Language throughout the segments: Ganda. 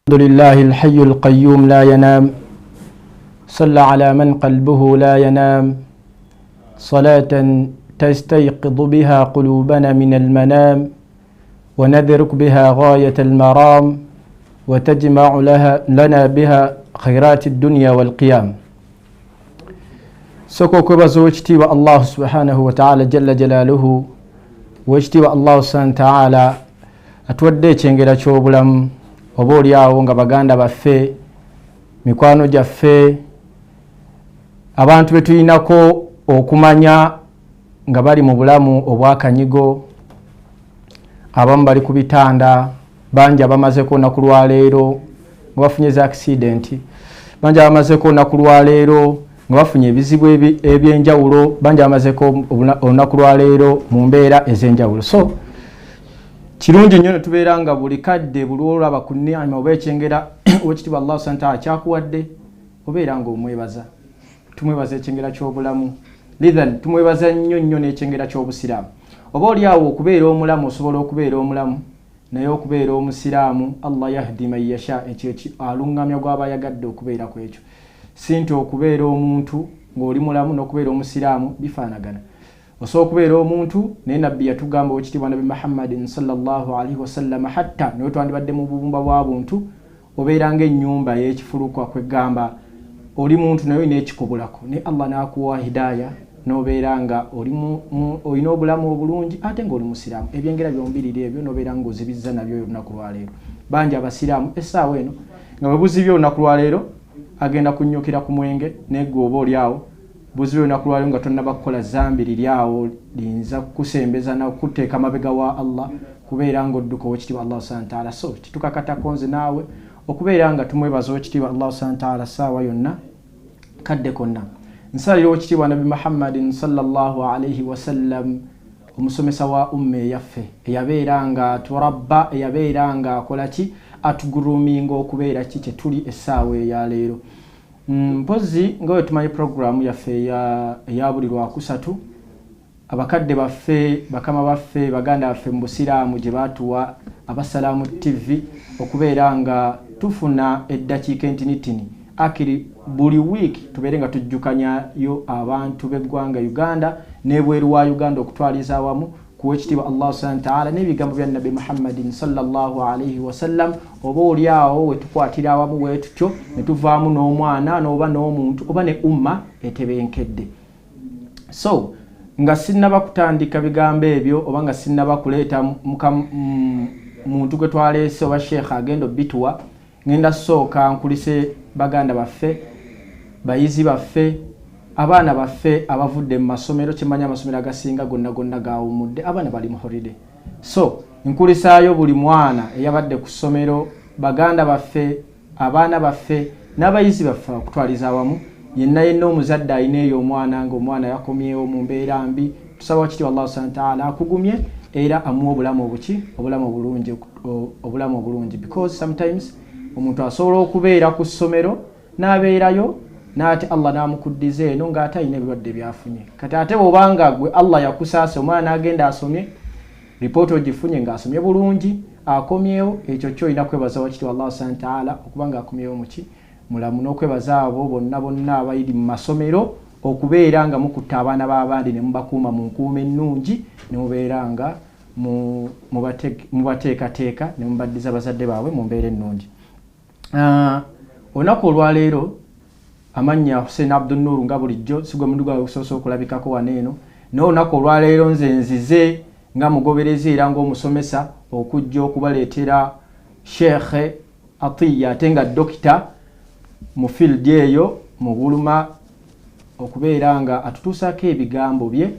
لله الحي القيوم لا ينام، صلى على من قلبه لا ينام، صلاة تستيقظ بها قلوبنا من المنام، وندرك بها غاية المرام، وتجمع لنا بها خيرات الدنيا والقيام. Soko okwebaza owekitiibwa Allahu subhanahu wataala jalla jalaaluhu. Owekitiibwa Allahu subhanahu wataala atuwadde ekyengera ky'obulamu, oba oliawo nga baganda baffe, mikwano gyaffe, abantu betulinako okumanya nga bali mu bulamu obwakanyigo, abamu bali ku bitanda, bangi abamazeko olunaku lwaleero nga bafunye za accident, bangi abamazeko olunaku lwaleero nga bafunye ebizibu ebyenjawulo, bangi abamazeko olunaku lwaleero mu mbeera ez'enjawulo. So kirungi nnyo netubeera nga buli kadde, buli olaba ku niima oba ekyengera owekitiibwa Allah subhanahu wa ta'ala kyakuwadde, obeera nga omwebaza. Tumwebaza ekyengera ky'obulamu, lithan tumwebaza nnyo nnyo n'ekyengera ky'obusiraamu. Oba oli awo okubeera omulamu, osobola okubeera omulamu, naye okubeera omusiraamu, Allah yahdi man yasha, ekyo aluŋŋamya gw'aba ayagadde okubeera ku ekyo. Si nti okubeera omuntu ng'oli mulamu n'okubeera omusiraamu bifaanagana. Osobola okubeera omuntu, naye nabbi yatugamba, owekitiibwa Nabi Muhammadin sallallahu alaihi wasallama, hatta naye twandibadde mu bubumba bwa buntu, obeera ng'ennyumba y'ekifulukwa, kwegamba oli muntu naye olina ekikubulako, naye Allah n'akuwa hidaya n'obeera nga olina obulamu obulungi ate ng'oli musiraamu. Ebyengera byombiriri ebyo n'obeera ng'ozibizza nabyo olunaku lwaleero. Bangi abasiraamu essaawa eno nga bwe buzibye olunaku lwaleero agenda kunnyukira ku mwenge, naye gwe oba oli awo buzibye olunaku lwaleero nga tonnaba kukola zambi liri awo liyinza kukusembeza nakuteeka mabega wa Allah, kubeera ng'odduka owekitiibwa Allah subhanahu wa ta'ala. So kitukakatako nze naawe okubeera nga tumwebaza owekitiibwa Allah subhanahu wa ta'ala ssaawa yonna, kadde konna. Nsalira owekitiibwa Nabi Muhammadin sallallahu alaihi wasallam, omusomesa wa umma eyaffe, eyabeera nga turabba, eyabeera nga akola ki, atuguruminga okubeera ki kyetuli essaawa eyaleero. Mpozi nga bwe tumanyi puroguramu yaffe eya buli lwakusatu, abakadde baffe, bakama baffe, baganda baffe mu busiraamu gye batuwa Abasalaamu TV okubeera nga tufuna eddakiika entinitini akiri buli wiiki, tubeere nga tujjukanyayo abantu b'eggwanga Uganda n'ebweru wa Uganda okutwaliza awamu kuwa ekitiibwa Allah subhanahu wa ta'ala n'ebigambo bya Nabbi Muhammadin sallallahu alaihi wasallam. Oba oli awo wetukwatira awamu weetutyo ne tuvaamu n'omwana n'oba n'omuntu oba ne umma etebenkedde. So nga sinnaba kutandika bigambo ebyo, oba nga sinnaba kuleeta muntu gwe twaleese oba sheekh agenda obituwa, ngenda sooka nkulise baganda baffe, bayizi baffe, abaana baffe abavudde mu masomero. Kimanyi amasomero agasinga gonna gonna gawummudde, abaana bali mu holiday. So nkulisaayo buli mwana eyabadde ku ssomero, baganda baffe, abaana baffe n'abayizi baffe okutwaliza awamu. Yenna yenna omuzadde alina eyo omwana ng'omwana yakomyewo mu mbeera mbi, tusaba wakitiibwa Allah subhanahu wa ta'ala akugumye era amuwa obulamu obuki, obulamu obulungi, obulamu obulungi, because sometimes omuntu asobola okubeera ku ssomero n'abeerayo n'ate Allah n'amukuddiza eno ng'ate alina ebirwadde byafunye. Kati ate bw'obanga gwe Allah yakusaasa omwana n'agenda asomye, ripooti ogifunye ng'asomye bulungi, akomyewo, ekyo kyo olina kwebaza wakitiibwa Allah subhanahu wa ta'ala okuba ng'akomyewo muki mulamu, n'okwebaza abo bonna bonna abayiri mu masomero okubeera nga mukutte abaana b'abandi ne mubakuuma mu nkuuma ennungi, ne mubeera nga mubateekateeka ne mubaddiza bazadde baabwe mu mbeera ennungi. Olunaku olwaleero, amannya Hussein Abdunuru, nga bulijjo sigwe mundu gwange gusoose okulabikako wano eno, naye olunaku olwaleero nze nzize nga mugoberezi era ng'omusomesa okujja okubaleetera Sheekhe Atiya, ate nga dokita mu field eyo mu buluma, okubeera nga atutuusaako ebigambo bye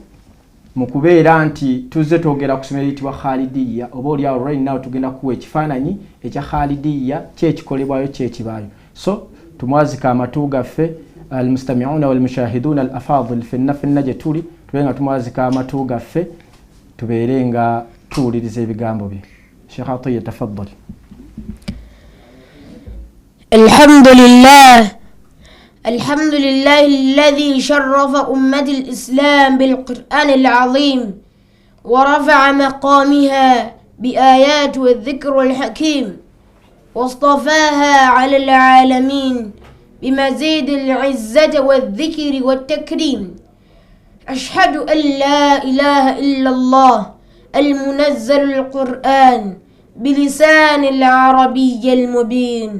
mu kubeera nti tuzze twogera ku ssomero eriyitibwa Khalidiya. Oba oli awo right now tugenda kuwa ekifaananyi ekya Khalidiya, kyekikolebwayo, kyekibaayo. So tumwazika amatu gaffe, almustamiuna walmushahiduna al afadil, fenna fenna gye tuli tubeere nga tumwazika amatu gaffe, tubeere nga tuwuliriza ebigambo bye. Sheikh Atiya, tafaddal. الحمد لله، الحمد لله الذي شرف أمة الإسلام بالقرآن العظيم ورفع مقامها بآيات والذكر الحكيم. واصطفاها على العالمين بمزيد العزة والذكر والتكريم. أشهد أن لا إله إلا الله المنزل القرآن بلسان العربي المبين،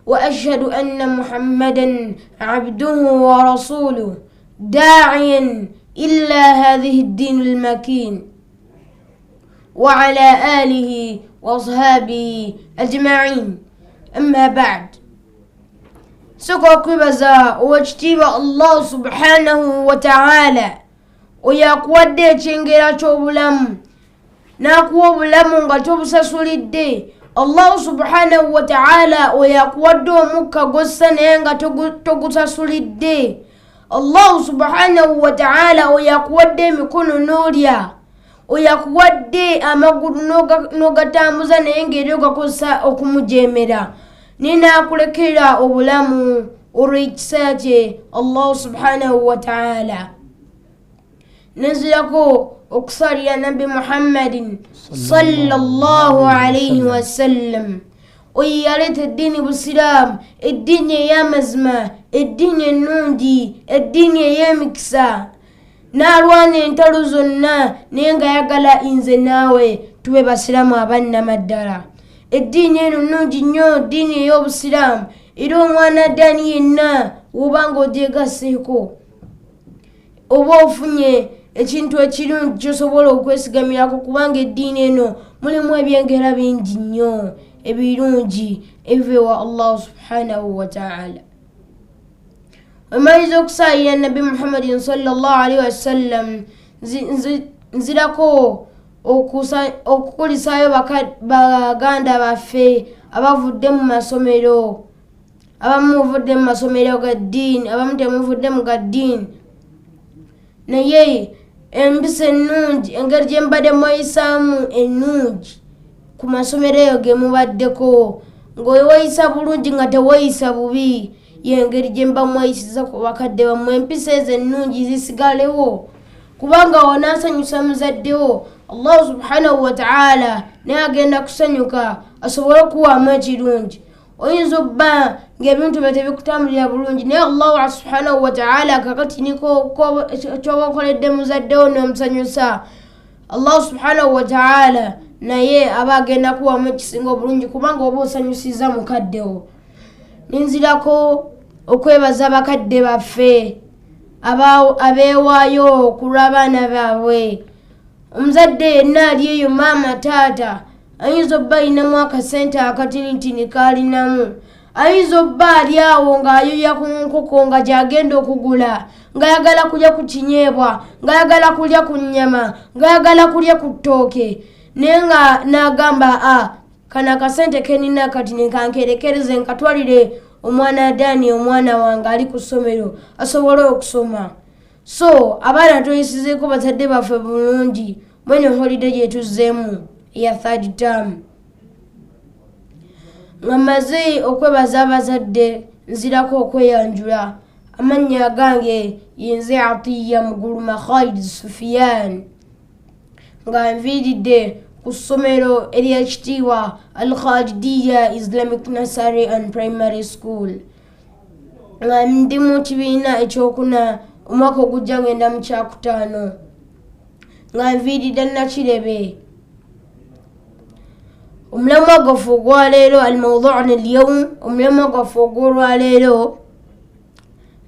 وأشهد أن محمدا عبده ورسوله داعيا إلى هذه الدين المكين، وعلى آله وأصحابه أجمعين. أما بعد، sooka okwebaza owekitiibwa Allah subhanahu wataala oyo akuwadde ekyengera ky'obulamu n'akuwa obulamu nga tobusasulidde. Allah subhanahu wataala oyo akuwadde omukka gw'ossa naye nga togusasulidde. Allah subhanahu wataala oyo akuwadde emikono n'olya, oyo akuwadde amagulu n'ogatambuza naye ng'eri ogakozesa okumujeemera, naye n'akulekera obulamu olw'ekisa kye Allah subhanahu wataala. Nenzirako okusalira Nabbi Muhammadin sallallahu alaihi wasallam, oyo yaleeta eddiini busiraamu, eddiini ey'amazima, eddiini ennungi, eddiini ey'emikisa, n'alwana entalo zonna naye ng'ayagala nze naawe tube basiraamu abannamaddala. Eddiini eno nnungi nnyo, ddiini ey'obusiraamu, era omwana ddaani yenna woba ng'ogyegasseeko oba ofunye ekintu ekirungi kyosobola okwesigamirako, kubanga eddiini eno mulimu ebyengera bingi nnyo ebirungi ebiva ewa Allah subhanahu wataala. Wemaliza okusaayira Nabbi Muhammadin sallallahu alaihi wasallam, nzirako okukulisaayo baganda baffe abavudde mu masomero. Abamu muvudde mu masomero ga ddiini, abamu temuvudde mu ga ddiini, naye empisa ennungi, engeri gye mbadde mweyisaamu ennungi ku masomero eyo ge mubaddeko, ng'oweyisa bulungi nga teweyisa bubi, yengeri gye mba mweyisiza ku bakadde bammwe. Empisa ezo ennungi zisigalewo, kubanga onaasanyusa muzaddewo, Allah subhanahu wataala naye agenda kusanyuka asobole okuwaamu ekirungi. Oyinza obba ng'ebintu bye tebikutambulira bulungi, naye Allah subhanahu wataala kakati niko kyoba okoledde muzaddewo n'omusanyusa, Allah subhanahu wataala naye aba agenda kuwamu ekisinga obulungi, kubanga oba osanyusiza mukaddewo. Ninzirako okwebaza bakadde baffe abeewaayo ku lw'abaana baabwe. Omuzadde yenna ali eyo, maama, taata, ayinza obba ayinamu akasente akatinitini kaalinamu, ayinza obba ali awo ng'ayoya ku nkoko nga gy'agenda okugula, ng'ayagala kulya ku kinyeebwa, ng'ayagala kulya ku nnyama, ng'ayagala kulya ku ttooke, naye nga n'agamba, a kano akasente kenina kati nekankerekereze nkatwalire omwana Adaani, omwana wange ali ku ssomero asobole okusoma. So abaana tuyisizeeko bazadde baffe bulungi mwene holiday gyetuzzeemu eya third term. Nga mmaze okwebaza abazadde, nzirako okweyanjula. Amannya gange yenze Atiya Muguluma Khalid Sufiyan, nga nviiridde ku ssomero eryekitiibwa Al Khalidiya Islamic Nursery and Primary School, nga ndi mu kibiina ekyokuna, omwaka ogujja ngenda mu kyakutaano, nga nviiridde Nakirebe. Omulamwa gwaffe ogwaleero, almawduuna alyawm, omulamwa gwaffe ogw'olwaleero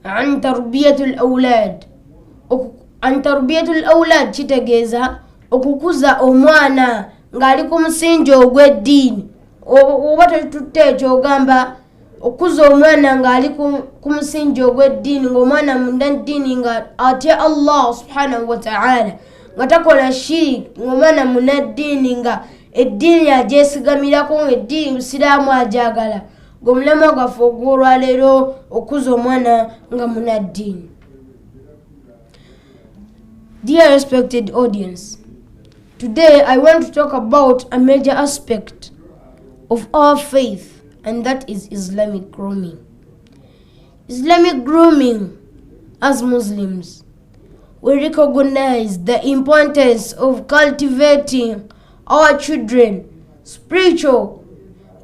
an tarbiyatu l aulad. An tarbiyatu l aulad kitegeeza okukuza omwana ng'ali ku musingi ogw'eddiini. Oba tetutte ekyo, ogamba okukuza omwana ng'ali ku musingi ogw'eddiini, ng'omwana munda ddiini, nga atya Allah subhanahu wataala, nga takola shirik, ng'omwana munaddiini, nga eddiini agyesigamirako, nga eddiini busiraamu agyagala. Ng'omulamwa gwaffe ogw'olwaleero, okukuza omwana nga munaddiini. Dear respected audience, today I want to talk about a major aspect of our faith, and that is Islamic grooming. Islamic grooming, as Muslims, we recognize the importance of cultivating our children spiritual,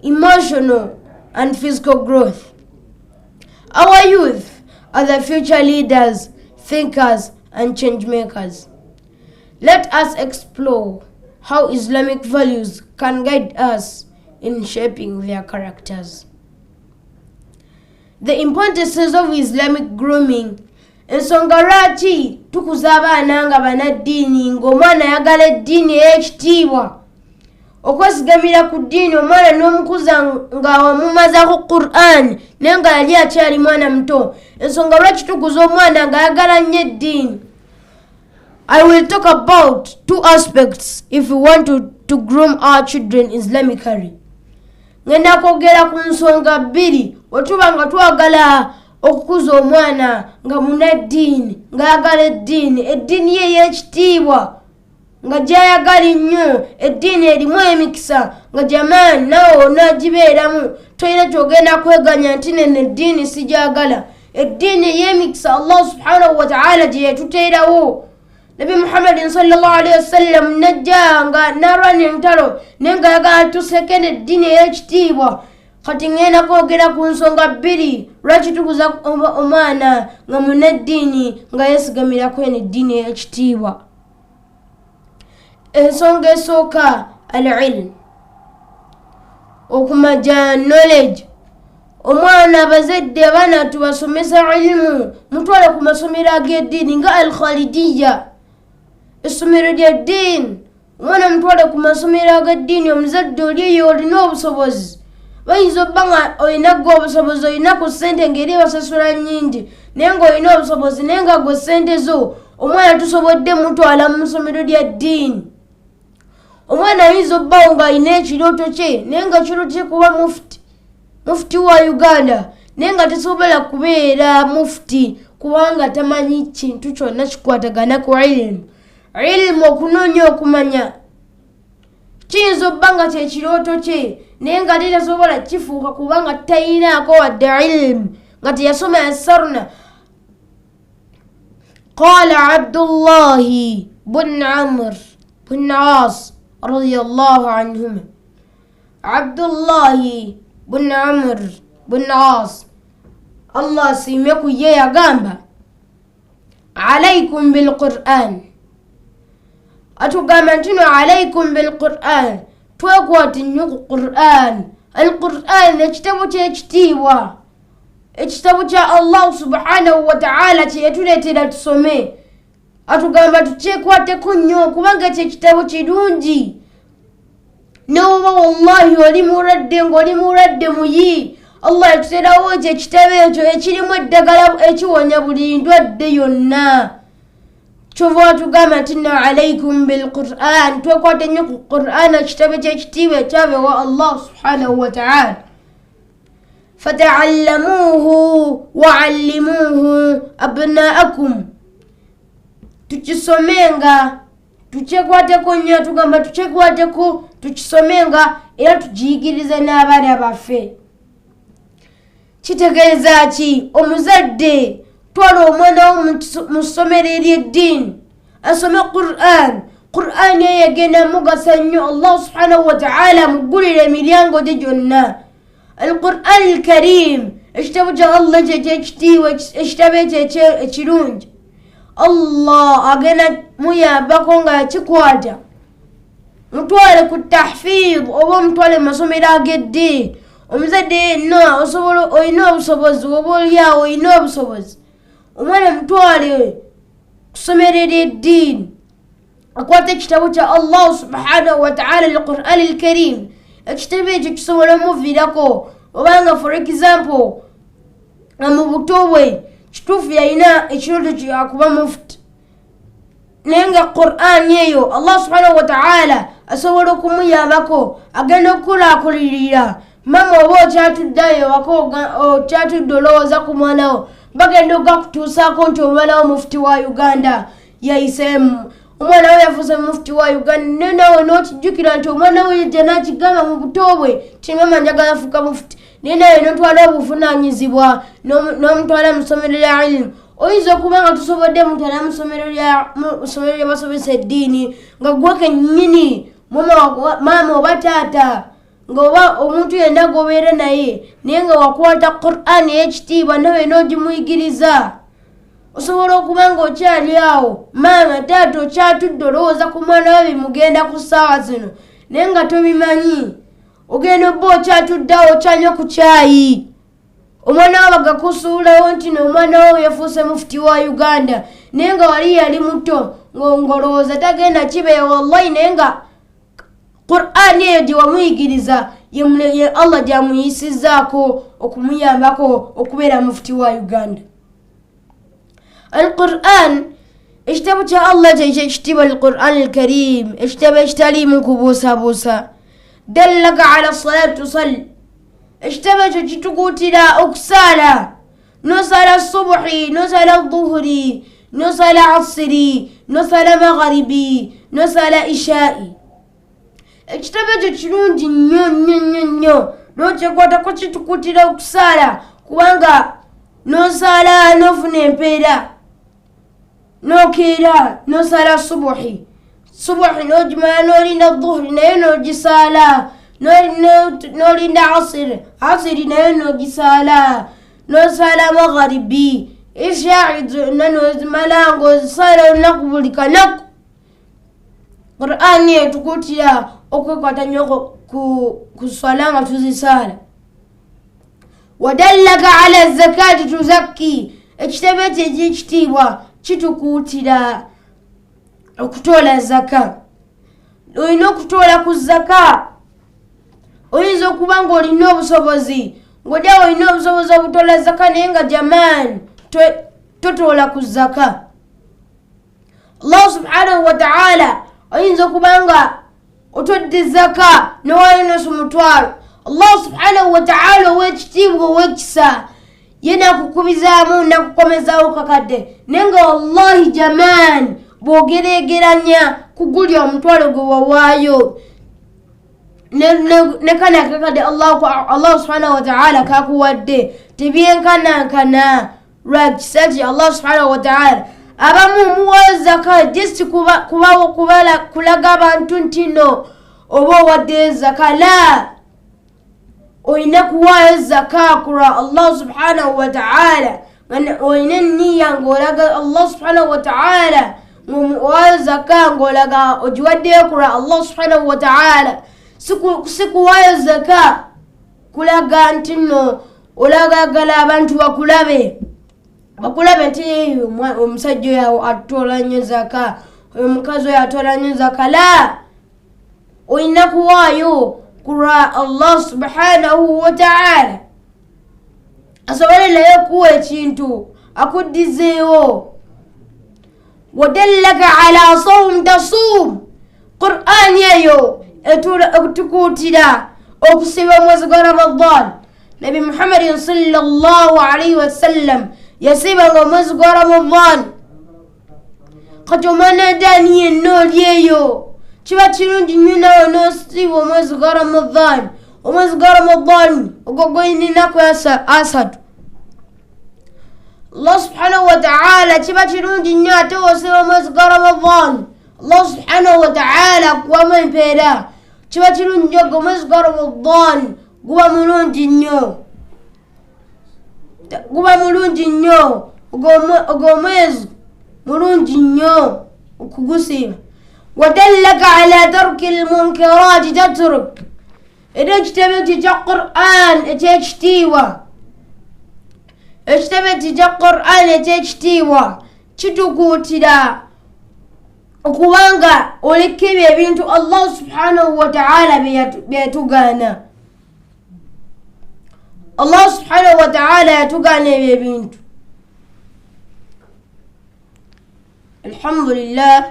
emotional, and physical growth. Our youth are the future leaders, thinkers, and change makers. Let us explore how Islamic values can guide us in shaping their characters. The importance of Islamic grooming. Ensonga lwaki tukuza abaana nga banaddiini, ng'omwana ayagala eddiini ey'ekitiibwa, okwesigamira ku ddiini, omwana n'omukuza nga wamumazaako Quran naye nga yali akyali mwana muto. Ensonga lwaki tukuza omwana ng'ayagala nnyo eddiini. I will talk about two aspects if we want to groom our children Islamically. Ngenda kwogera ku nsonga bbiri wetuba nga twagala okukuza omwana nga munaddiini, ng'ayagala eddiini, eddiini ye ey'ekitiibwa nga gyayagala nnyo, eddiini erimu emikisa, nga jamaani naawe onaagibeeramu, tolina kyogenda kweganya nti nene eddiini sigyagala. Eddiini ey'emikisa Allah subhanahu wataala gye yatuteerawo. Nabi Muhammadin sallallahu alaihi wasallam najja nga nalwana entalo naye nga yagala tusekene eddiini ey'ekitiibwa. Kati ngenda kwogera ku nsonga bbiri lwaki tukuza omwana nga munaddiini nga yeesigamirako eno eddiini ey'ekitiibwa. Ensonga esooka, al ilm, okumaja knowledge. Omwana, abazadde, abaana tubasomesa ilimu. Mutwale ku masomero ag'eddiini nga Al Khalidiya, essomero lya ddiini. Omwana mutwale ku masomero ag'eddiini. Omuzadde oli eyo olina obusobozi, bayinza obba nga olina gwe obusobozi, olina ku ssente ng'eri basasula nnyingi, naye ng'olina obusobozi, naye nga gwe ssente zo omwana tusobodde mutwala mu ssomero lya ddiini. Omwana ayinza obbawo ng'alina ekirooto kye, naye nga kirooto kye kuba mufuti, mufuti wa Uganda, naye nga tasobola kubeera mufuti kubanga tamanyi kintu kyonna kikwatagana ku ilimu. Ilimu, okunoonya okumanya, kiyinza obba nga kyekirooto kye, naye nga ate tasobola kifuuka kubanga tayinaako wadde ilimu, nga teyasoma yasaruna. Qala Abdullahi bun Amr bun As radiallahu anhuma, Abdullahi bun Amr bun As, Allah asiime ku ye, yagamba: alaikum bilquran. Atugamba nti no, alaikum bilquran, twekwate nnyo ku Quran. Alquran, ekitabo kyekitiibwa, ekitabo kya Allahu subhanahu wataala kyeyatuleetera tusome. Atugamba tukyekwateko nnyo kubanga ekyo ekitabo kirungi. Newoba wallahi oli mulwadde, ngaoli mulwadde muyi, Allah yatuterawo ekyo ekitabo ekyo ekirimu eddagala ekiwonya buli ndwadde yonna. Kyova watugamba nti no, alaikum bilquran, twekwate nnyo ku Quran, ekitabo kyekitiibwa ekyava ewa Allah subhanahu wataala. Fataallamuuhu waallimuuhu abnaakum, tukisomenga, tukyekwateko nnyo. Tugamba tukyekwateko, tukisomenga era tukiyigirize n'abaana baffe. Kitegeeza ki? Omuzadde, twala omwana wo mu ssomero eryeddiini asome Quran. Quran eyo egenda mugasa nnyo. Allah subhanahu wataala muggulira emiryango gye gyonna. Alquran alkarim, ekitabo kya Allah ekyo ekyekitiibwa, ekitabo ekyo ekirungi, Allah agenda muyambako nga yakikwata. Mutwale ku tahfidh oba omutwale mu masomero ag'eddiini. Omuzadde yenna osobola, olina obusobozi, oba oliawo olina obusobozi, omwana mutwale kusomero eryeddiini akwata ekitabo kya Allah subhanahu wataala, alquran alkarim. Ekitabo ekyo kisobola omuviirako obanga, for example, nga mu buto bwe kituufu yalina ekirooto kyakuba mufuti, naye nga Qur'ani eyo Allah subhanahu wataala asobola okumuyambako, agenda okukulaakulirira. Mama, oba okyatuddeayo waka, okyatudde olowooza ku mwana wo, bagenda ogakutuusaako nti omwana wo mufuti wa Uganda yayiseemu, omwana we yafuuse mufuti wa Uganda. Naye naawe n'okijjukira nti omwana we yejja n'akigamba mu buto bwe ti, mama, njagala fuuka mufuti, naye nawe notwala obuvunaanyizibwa n'omutwala mu ssomero lya ilimu. Oyinza okuba nga tusobodde mutwala mu ssomero lyabasomesa eddiini, nga gwe kennyini maama oba taata Ng'oba omuntu yenna gobeera naye, naye nga wakwata Qur'ani ey'ekitiibwa nawe n'ogimuyigiriza, osobola okuba ng'okyali awo, maama, taata, okyatudde olowooza ku mwana we bimugenda ku ssaawa zino, naye nga tobimanyi. Ogenda obba okyatudde awo, okyanywa ku kyayi, omwana we bagakusuulawo nti n'omwana we yafuuse mufuti wa Uganda, naye nga wali yali muto ng'olowooza tagenda kibeera, wallahi, naye nga Qur'ani eyo gye wamuyigiriza ye Allah gyamuyisizzaako okumuyambako okubeera mufuti wa Uganda. Al-Quran, ekitabo kya Allah kyekyekitiibwa, Al-Quran Alkarim, ekitabo ekitaliimu kubuusabuusa. Dallaka ala salati tusalli, ekitabo ekyo kitukuutira okusaala, nosaala subuhi, nosaala dhuhuri, nosaala asiri, nosaala magharibi, nosaala ishai. Ekitabo ekyo kirungi nnyo nnyo nnyo nnyo, nokyekwatako, kitukuutira okusaala, kubanga nosaala nofuna empeera. Nokeera nosaala subuhi, subuhi nogimala, nolinda dhuhuri naye nogisaala, nolinda asiri, asiri naye nogisaala, nosaala magharibi, ishai, zonna nozimala ngaozisaala olunaku, buli kanaku. Qur'ani etukuutira okwekwata nnyo ku swala nga tuzisaala. Wadallaka ala zakati tuzakki, ekitabo ekyo ekyekitiibwa kitukuutira okutoola zaka. Olina okutoola ku zaka. Oyinza okuba nga olina obusobozi, ngaodyawo olina obusobozi obutoola zaka, naye nga jamaani totoola ku zaka. Allah subhanahu wataala, oyinza okuba nga otodde zaka nowaayo nusu mutwalo, Allah subhanahu wataala owekitiibwa, owekisa, ye nakukubizaamu, nakukomezaawo kakadde, naye nga wallahi jamaani, bw'ogeregeranya kuguli omutwalo gwe wawaayo ne kana akakadde Allah subhanahu wataala kakuwadde, tebyenkanankana. Lwakisa ki Allah subhanahu wataala? Abamu muwaayo zaka just kulaga abantu nti no oba owaddeyo zaka. La, olina kuwaayo zaka kulwa Allah subhanahu wataala, olina eniya ngaolaga Allah subhanahu wataala, ng'owaayo zaka ng'olaga ogiwaddeyo kulwa Allah subhanahu wataala, si kuwaayo zaka kulaga nti nno olagagala abantu bakulabe nti omusajja oyo atoola nnyo zaka, omukazi oyo atoola nnyo zaka. La, olina kuwaayo kulwa Allah subhanahu wataala, asobole naye okuwa ekintu akuddizeewo. Wadallaka ala sawum tasum, Qur'ani eyo etukuutira okusiiba omwezi gwa Ramadan. Nabi Muhammadin sallallahu alaihi wasallam yasiibanga omwezi gwa Ramadan. Kati omwana daani yenna oli eyo, kiba kirungi nnyo nawe nosiiba omwezi gwa Ramadan. Omwezi gwa Ramadan ogwo gwolina ennaku 30. Allah subhanahu wataala, kiba kirungi nnyo ate wosiiba omwezi gwa Ramadan, Allah subhanahu wataala akuwamu empeera. Kiba kirungi nnyo ge omwezi gwa Ramadan guba mulungi nnyo, guba mulungi nnyo, ogwo omwezi mulungi nnyo okugusiiba. Wadallaka ala tarki lmunkarati tatruk, era ekitabo ekyo ekya Quran ekyekitiibwa, ekitabo ekyo ekya Quran ekyekitiibwa kitukuutira okubanga oleka ebyo ebintu Allah subhanahu wataala byeyatugaana. Allah subhanahu wataala yatugaana ebyo ebintu. Alhamdulillah,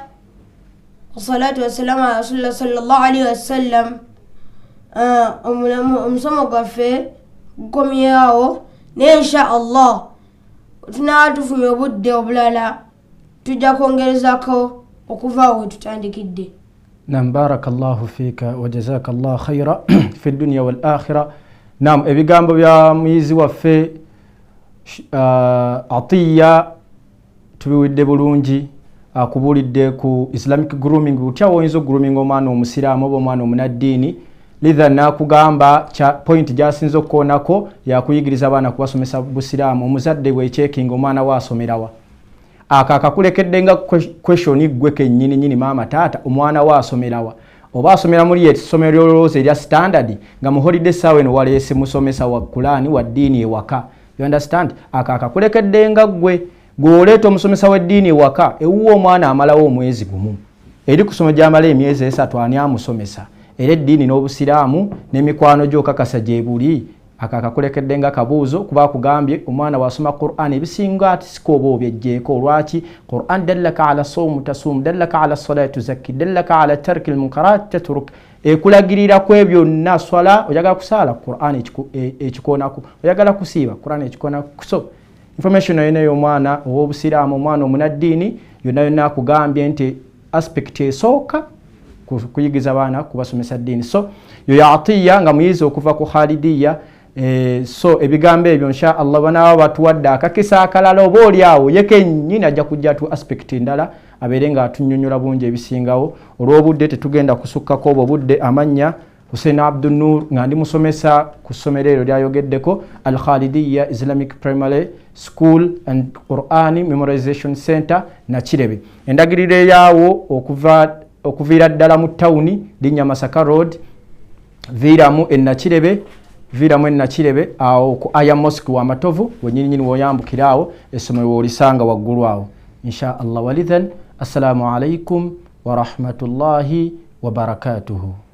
wassalatu wassalamu ala rasulillah sallallahu alaihi wasallam. Omusomo gwaffe gukomyeawo, naye insha Allah tunaba tufunye obudde obulala, tujja kwongerezako okuva awo wetutandikidde. Nam, barakallahu fika wa jazaka llah khaira fi dunya wal akhira. Nam, ebigambo bya muyizi waffe Atiya tubiwidde bulungi. Akubuulidde ku Islamic grooming, butya woyinza okugroominga omwana omusiraamu oba omwana omunaddiini. Lidha nakugamba point gyasinze okukoonako yakuyigiriza abaana kubasomesa busiraamu. Omuzadde bwekyekinga omwana we asomerawa, ako akakulekedde nga question gwe kennyini nyini, maama, taata, omwana we asomerawa? Oba asomera muli essomero lyolowooza erya standard, nga mu holiday essaawa eno waleese musomesa wa Kulaani, wa ddiini ewaka. You understand? Ako akakulekedde nga ggwe gweoleeta omusomesa w'eddiini ewaka ewuwa. Omwana amalawo omwezi gumu eri kusoma gyamala emyezi 3, ani amusomesa? Era eddiini n'obusiraamu n'emikwano gyokakasa gye buli. Ako akakulekedde nga kabuuzo, kuba akugambye omwana wasoma Quran ebisinga ati sika oba obyejjeeko. Lwaki? Quran dallaka ala sawmu tasum, dallaka ala salati tuzakki, dallaka ala tarki lmunkarat tatruk, ekulagirira ku ebyo byonna. Swala oyagala kusaala, Quran ekikoonako. Oyagala kusiiba, Quran ekikoonako. So information yona ey'omwana ow'obusiraamu, omwana omunaddiini, yonna yonna akugambye nti aspect esooka kuyigiza baana kubasomesa ddiini. So yoyo Atiya nga muyizi okuva ku Khalidiya. So ebigambo ebyo, insha Allah, banaaba batuwadde akakisa akalala, oba oli awo ye kennyini ajja kujja tu aspect endala abeere nga atunyonyola bungi ebisingawo. Olw'obudde tetugenda kusukkako obwo budde. Amannya Hussein Abdunur, nga ndi musomesa ku ssomero eryo lyayogeddeko, Al Khalidiya Islamic Primary School and Quran Memorization Center, Nakirebe. Endagiriro eyaawo, okuviira ddala mu tawuni, linnya Masaka Road, viiramu enakirebe, viiramu enakirebe awo ku Aya Mosque wa Matovu wenyininyini, woyambukira awo essomero wolisanga waggulu awo, insha Allah. Walidhan, assalamu alaikum warahmatullahi wabarakatuhu.